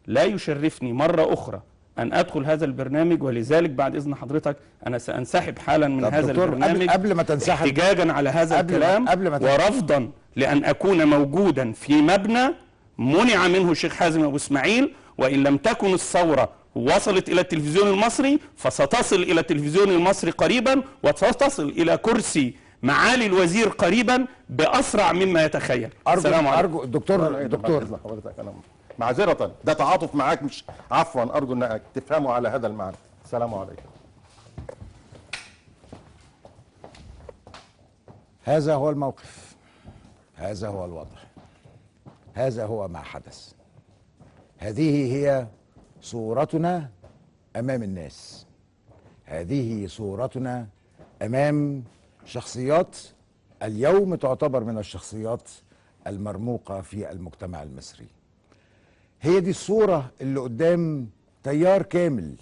لا يشرفني مرة أخرى أن أدخل هذا البرنامج، ولذلك بعد إذن حضرتك أنا سأنسحب حالا من هذا البرنامج قبل ما تنسحب، احتجاجا على هذا الكلام، قبل ورفضا لأن أكون موجودا في مبنى منع منه الشيخ حازم أبو إسماعيل. وإن لم تكن الثورة وصلت إلى التلفزيون المصري فستصل إلى التلفزيون المصري قريبا، وستصل إلى كرسي معالي الوزير قريبا بأسرع مما يتخيل. السلام عليكم. أرجو دكتور حضرتك أنا معذرة، ده تعاطف معاك مش عفوا، أرجو أنك تفهموا على هذا المعنى. السلام عليكم. هذا هو الموقف، هذا هو الوضع، هذا هو ما حدث، هذه هي صورتنا أمام الناس، هذه صورتنا أمام شخصيات اليوم تعتبر من الشخصيات المرموقة في المجتمع المصري. هي دي الصورة اللي قدام تيار كامل.